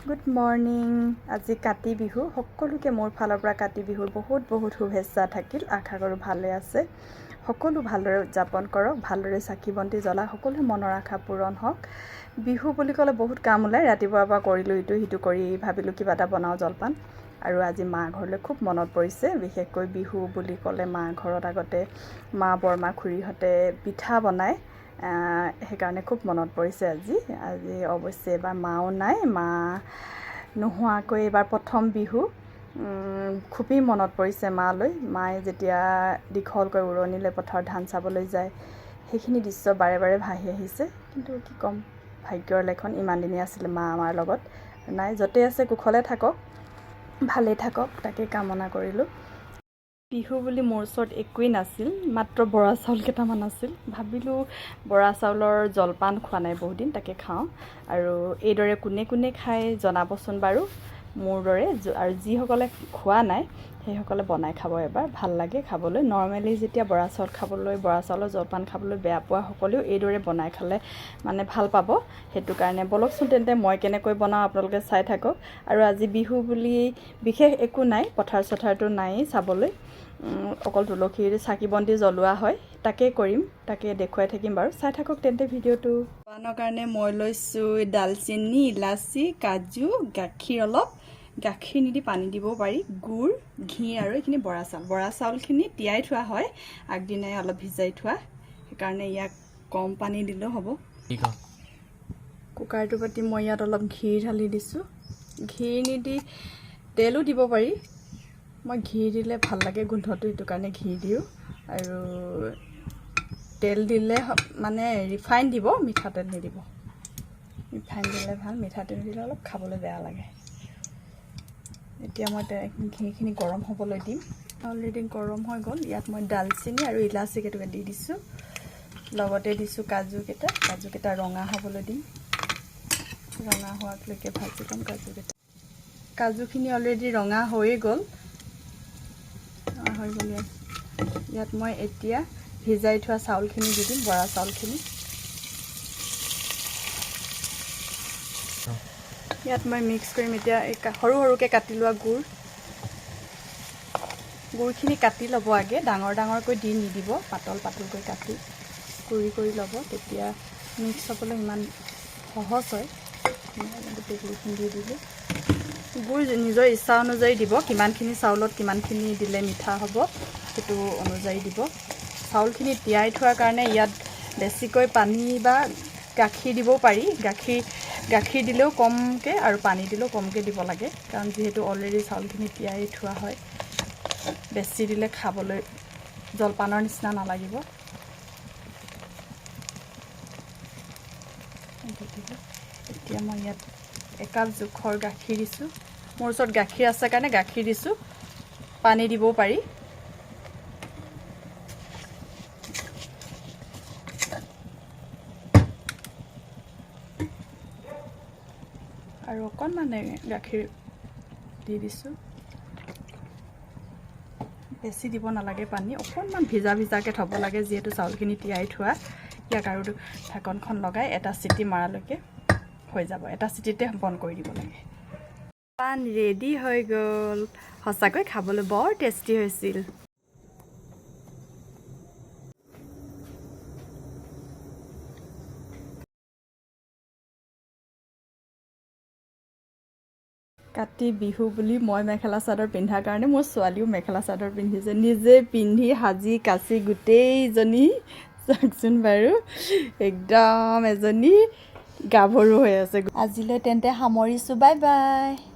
Good morning. আজি কাতি বিহু। সকলোকে মোৰ ফালৰ পৰা কাতি বিহুৰ বহুত বহুত শুভেচ্ছা থাকিল। আশা কৰোঁ ভালে আছে সকলো, ভালদৰে উদযাপন কৰক, ভালদৰে চাকি বন্তি জ্বলা, সকলোৰে মনৰ আশা পূৰণ হওক। বিহু বুলি ক'লে বহুত কাম ওলায়। ৰাতিপুৱাৰ পৰা কৰিলোঁ ইটো সিটো কৰি, ভাবিলোঁ কিবা এটা বনাওঁ জলপান। আৰু আজি মা ঘৰলৈ খুব মনত পৰিছে। বিশেষকৈ বিহু বুলি ক'লে মা ঘৰত আগতে মা, বৰমা, খুৰীহঁতে পিঠা বনায়, সেইকাৰণে খুব মনত পৰিছে আজি। আজি অৱশ্যে এইবাৰ মাও নাই। মা নোহোৱাকৈ এইবাৰ প্ৰথম বিহু। খুবেই মনত পৰিছে মালৈ। মায়ে যেতিয়া দীঘলকৈ উৰণি লৈ পথাৰত ধান চাবলৈ যায়, সেইখিনি দৃশ্য বাৰে বাৰে ভাহি আহিছে। কিন্তু কি ক'ম, ভাগ্যৰ লেখন, ইমান দিনেই আছিলে মা আমাৰ লগত, নাই। য'তেই আছে কুশলে থাকক, ভালেই থাকক, তাকে কামনা কৰিলোঁ। বিহু বুলি মোৰ ওচৰত একোৱেই নাছিল, মাত্ৰ বৰা চাউল কেইটামান আছিল। ভাবিলোঁ বৰা চাউলৰ জলপান খোৱা নাই বহুত দিন, তাকে খাওঁ। আৰু এইদৰে কোনে কোনে খায় জনাবচোন বাৰু মোৰ দৰে। আৰু যিসকলে খোৱা নাই, সেইসকলে বনাই খাব এবাৰ, ভাল লাগে খাবলৈ। নৰ্মেলি যেতিয়া বৰা চাউল খাবলৈ, বৰা চাউলৰ জলপান খাবলৈ বেয়া পোৱা সকলেও এইদৰে বনাই খালে মানে ভাল পাব। সেইটো কাৰণে ব'লকচোন তেন্তে, মই কেনেকৈ বনাওঁ আপোনালোকে চাই থাকক। আৰু আজি বিহু বুলি বিশেষ একো নাই, পথাৰ চথাৰটো নায়েই চাবলৈ, অকল তুলসীৰ চাকি বন্তি জ্বলোৱা হয়। তাকে কৰিম, তাকে দেখুৱাই থাকিম বাৰু। চাই থাকক তেন্তে ভিডিঅ'টো। জলপানৰ কাৰণে মই লৈছোঁ ডালচেনি, ইলাচি, কাজু, গাখীৰ অলপ, গাখীৰ নিদি পানী দিবও পাৰি, গুড়, ঘি আৰু এইখিনি বৰা চাউল। বৰা চাউলখিনি তিয়াই থোৱা হয় আগদিনাই, অলপ ভিজাই থোৱা, সেইকাৰণে ইয়াক কম পানী দিলেও হ'ব। কুকাৰটো পাতি মই ইয়াত অলপ ঘি ঢালি দিছোঁ। ঘি নিদি তেলো দিব পাৰি। মই ঘি দিলে ভাল লাগে গোন্ধটো, সেইটো কাৰণে ঘি দিওঁ। আৰু তেল দিলে মানে ৰিফাইন দিব, মিঠাতেল নিদিব। ৰিফাইন দিলে ভাল, মিঠাতেল দিলে অলপ খাবলৈ বেয়া লাগে। এতিয়া মই ঘিখিনি গৰম হ'বলৈ দিম। অলৰেডি গৰম হৈ গ'ল। ইয়াত মই ডালচেনি আৰু ইলাচি কেইটুকুৰা দি দিছোঁ, লগতে দিছোঁ কাজুকেইটা। কাজুকেইটা ৰঙা হ'বলৈ দিম। ৰঙা হোৱালৈকে ভাজি ল'ম কাজুকেইটা। কাজুখিনি অলৰেডি ৰঙা হৈয়ে গ'ল, ৰঙা হৈ গ'ল। ইয়াত ইয়াত মই এতিয়া ভিজাই থোৱা চাউলখিনি দি দিম, বৰা চাউলখিনি। ইয়াত মই মিক্স কৰিম এতিয়া এই সৰু সৰুকৈ কাটি লোৱা গুড়। গুড়খিনি কাটি ল'ব আগে, ডাঙৰ ডাঙৰকৈ দি নিদিব, পাতল পাতলকৈ কাটি গুড়ি কৰি ল'ব, তেতিয়া মিক্স হ'বলৈ ইমান সহজ হয়। গোটেই গুড়খিনি দি দিলোঁ। গুড় নিজৰ ইচ্ছা অনুযায়ী দিব, কিমানখিনি চাউলত কিমানখিনি দিলে মিঠা হ'ব সেইটো অনুযায়ী দিব। চাউলখিনি তিয়াই থোৱাৰ কাৰণে ইয়াত বেছিকৈ পানী বা গাখীৰ দিবও পাৰি। গাখীৰ গাখীৰ দিলেও কমকৈ আৰু পানী দিলেও কমকৈ দিব লাগে, কাৰণ যিহেতু অলৰেডি চাউলখিনি তিয়াই থোৱা হয়, বেছি দিলে খাবলৈ জলপানৰ নিচিনা নালাগিব। দি দিলোঁ। এতিয়া মই ইয়াত একাপ জোখৰ গাখীৰ দিছোঁ। মোৰ ওচৰত গাখীৰ আছে কাৰণে গাখীৰ দিছোঁ, পানী দিবও পাৰি। আৰু অকণমান গাখীৰ দি দিছোঁ। বেছি দিব নালাগে পানী, অকণমান ভিজা ভিজাকৈ থ'ব লাগে, যিহেতু চাউলখিনি তিয়াই থোৱা। ইয়াক আৰু ঢাকনখন লগাই এটা চিটি মৰালৈকে হৈ যাব। এটা চিটিতে বন্ধ কৰি দিব লাগে। পান ৰেডি হৈ গ'ল। সঁচাকৈ খাবলৈ বৰ টেষ্টি হৈছিল। কাতি বিহু বুলি মই মেখেলা চাদৰ পিন্ধাৰ কাৰণে মোৰ ছোৱালীও মেখেলা চাদৰ পিন্ধিছে। নিজে পিন্ধি সাজি কাচি গোটেইজনী চাওকচোন বাৰু, একদম এজনী গাভৰু হৈ আছে। আজিলৈ তেন্তে সামৰিছোঁ। Bye bye.